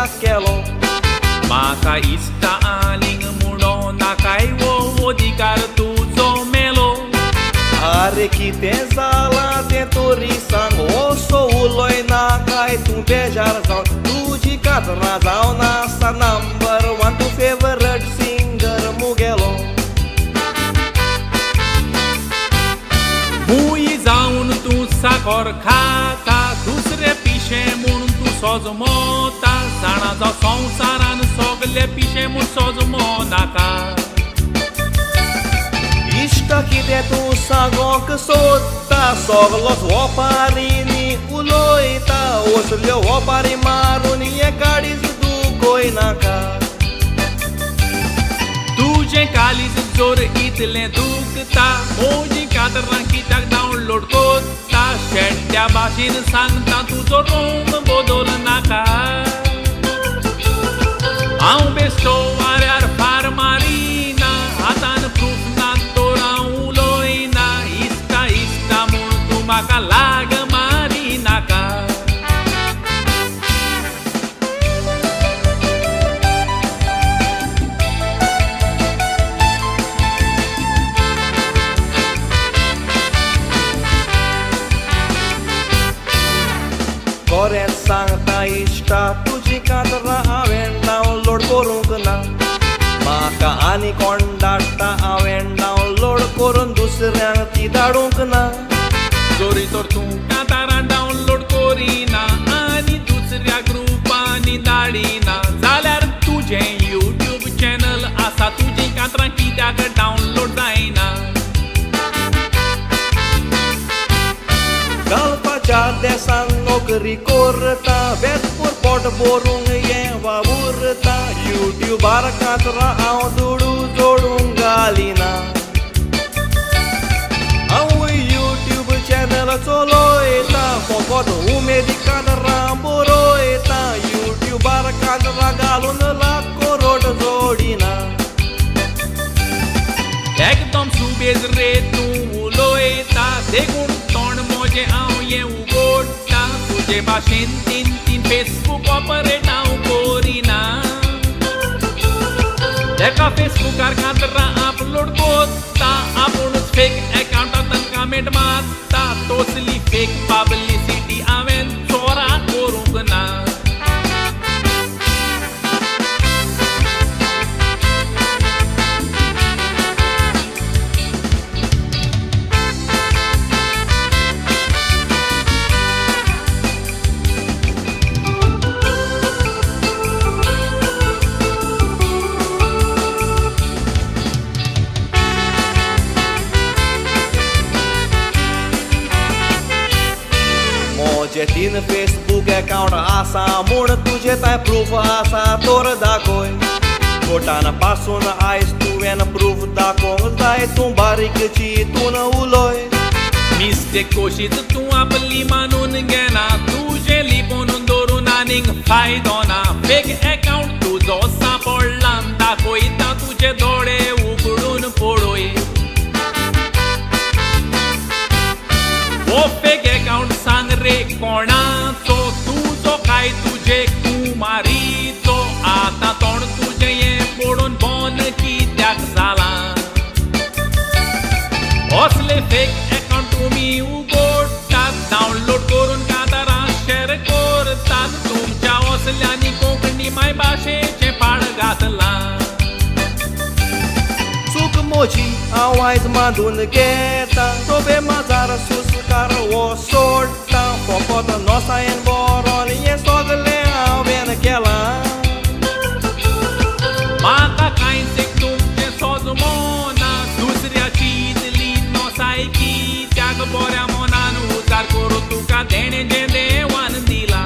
कित्याक केलो म्हाका इश्टा आनीक म्हणो नाकाय वो अधिकार तुजो मेलो आरे कितें जालां तें तरी सांग असो उलय नाकाय तूं बेजार जावन तुजी कातरां जावन आसा नंबर वन तूं फेवरेट सिंगर मुगेलो मूय जावन तूं साकर खाता दुसरे पिशें म्हूण तूं सोजमोता जाणा जावं संवसारान सगले पिशें म्हूण सोजमो नाका इश्टा कितें तूं सांगोंक सोदता सगलोच ओपारींनी उलयता असल्यो ओपारी मारून हें काळीज दुखय नाका तुजें काळीज जोर इतलें दुखता म्हजी कातरां कित्याक डावनलोड कोत्ता शेड्ड्या भाशेन सांगता तुजो रंग बदल नाका हांव बेश्टो वाऱ्यार फार मारिना हातान प्रूफ ना तर हांव उलयना इश्टा इश्टा म्हूण तूं म्हाका लाग मारिनाका खरेंच सांगता इश्टा तुजी कातरां हांवें डावनलोड करूंक ना म्हाका आनी कोण धाडटा हांवें डावनलोड करून दुसऱ्यांक ती धाडूंक ना जोरी तर तूं कातरां डावनलोड करिना आनी दुसऱ्या ग्रुपांनी धाडिना जाल्यार तुजें यूट्यूब चॅनल आसा तुजी कातरां कित्याक डावनलोड जायना घालपाच्या देसान नोकरी करता बेतपूर पोट भरूंक हें वावुरता यूट्यूबार कातरां हांव दुडू जोडूंक घालिना हांव यूट्यूब चॅनल चलयता फकत उमेदी कातरां बरयता यूट्यूबार कातरां घालून लाख करोड जोडिना एकदम सुबेज रे तूं उलयता देखून तोंड म्हजें हांव हें उगडटा तुजे भाशेन तीन तीन फेसबूक ऑपरेट हांव करिना एका फेसबुकार कातरां अपलोड कोत्ता आपुणूच फेक एकावंटांतल्यान कमेंट मारता तसली फेक पब्लिसिटी हांवें चोरा करूंक ना म्हजे तीन फेसबूक एकावंट आसा म्हूण तुजें तांय प्रूफ आसा तर दाखय कोटान पासून आयज तुवें प्रूफ दाखोवंक जाय तूं बारीक चिंतून उलय मिस्टेक कशीच तूं आपली मानून घेना तुजें लिपोवन दवरून आनीक फायदो ना फेक एकावंट तुजो सांपडला दाखयता तुजे दोळे उगडून पळय हो फेक एकावंट सांग रे कोणाचो तुजो काय तुजे कुमारीचो आतां तोंड तुजें हें पळोवन बंद कित्याक जालां असले फेक एकावंट तुमी उगडटात डावनलोड करून कातरां शेर करतात तुमच्या असल्यांनी कोंकणी मायभाशेचें पाड घातलां चूक म्हजी हांव आयज मांडून घेता तोबे माजार सुस्कार हो सोडटा फकत नोसायेन बरोवन हें सगलें हांवें केलां म्हाका कांयच एक तुमचें सोजमोना दुसऱ्याची इतली नोसाय कित्याक बऱ्या मनान उजार करून तुका देणें जें देवान दिलां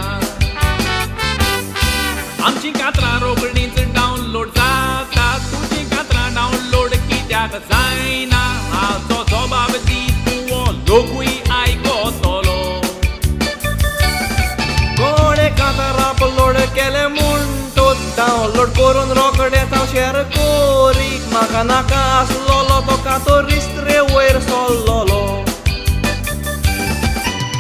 आमची कातरां रोखडीच डावनलोड जाता तुजी कातरां डावनलोड कित्याक जायना हाचो जबाब दी तूं हो लोकूय आयकतलो कोणें कातरां अपलोड केलें म्हूण तो डावनलोड करून रोखडेंच हांव शेर करी म्हाका नाका आसलोलो तो कातरीच रे वयर सरलोलो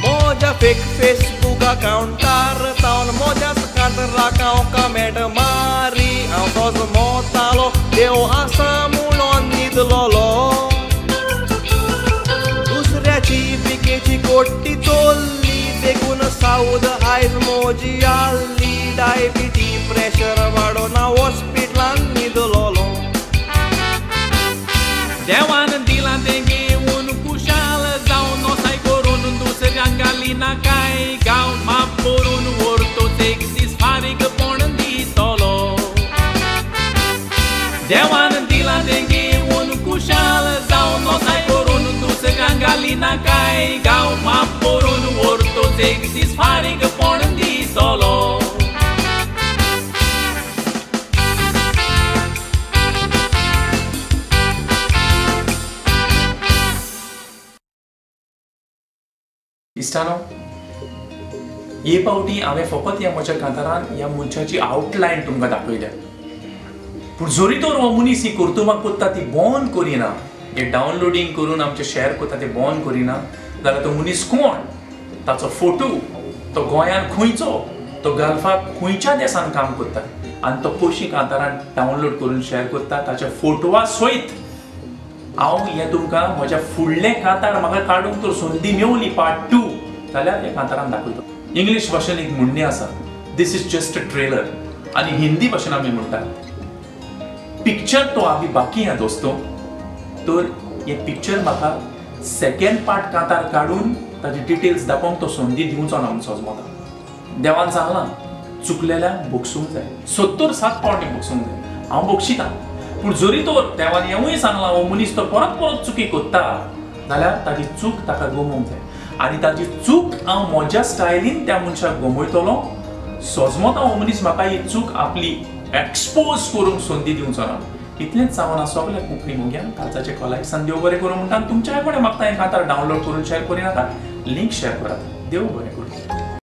म्हज्या फेक फेसबूक अकावंटार तावन म्हज्याच कांतराक हांव कमेंट मारी हांव सोजमोतालो देव आसा म्हणून न्हिदलोलो दुसऱ्याची पिकेची कोट्टी चोल्ली देखून सावद आयज मोजी आल्ली डायबिटी प्रेशर वाडोन हांव हॉस्पिटलान न्हिदलोलो देवान दिलां तें घेवन खुशाल जावन नोसाय करून दुसऱ्यांक घालिना कांय गांव माप करून व्हरतोच एक दीस फारीकपण दितलो देवान दिलां तें घेवन खुशाल जावन नोसाय करून दुसऱ्यांक घालिना कांय गांव माप करून व्हरतोच एक दीस फारीकपण दितलो. इश्टानो, हे पावटी हांवें फकत ह्या म्हज्या कांतारान ह्या मनशाची आवटलायन तुमकां दाखयल्या. पूण जरी तर हो मनीस ही कर्तुबां करता ती बंद करिना, हे डावनलोडींग करून आमचें शेअर करता तें बंद करिना जाल्यार तो मनीस कोण, ताचो फोटो, तो गोंयान खंयचो, तो गल्फाक खंयच्या देसान काम करता आनी तो कशी कांतारान डावनलोड करून शेअर करता ताच्या फोटवा सयत हांव हें तुमकां म्हज्या फुडलें कांतार म्हाका काडूंक तर संदी मेवली पार्ट 2 जाल्यार ह्या कांतारान दाखयतो. इंग्लीश भाशेन एक म्हणणें आसा, this is just a trailer, आनी हिंदी भाशेन आमी म्हणटात पिक्चर तो आमी बाकी हा दोस्तो. तर हें पिक्चर म्हाका सेकेंड पार्ट कांतार काडून ताजी डिटेल्स दाखोवंक तो संदी दिवचो ना म्हूण सोजमता. देवान सांगलां चुकलेल्यांक भोगसूंक जाय, 77 पावटी भोगसूंक जाय, हांव भोगशितां. पूण जरी तर देवान हेंवूय सांगलां हो मनीस तो परत परत चुकी करता जाल्यार ताजी चूक ताका गमोवंक जाय आनी ताजी चूक हांव म्हज्या स्टायलीन त्या मनशाक गमयतलो. सोजमता हो मनीस म्हाका ही चूक आपली एक्सपोज करूंक संदी दिवचो ना. इतलेंच सांगून सगल्या कोंकणी मोग्यांक कालचाचे कॉलाक देव बरें करूं म्हणटा. तुमच्या कडेन मागता हें कांतार डावनलोड करून शेअर करिनाका, लिंक शेअर करात. देव बरें करूं.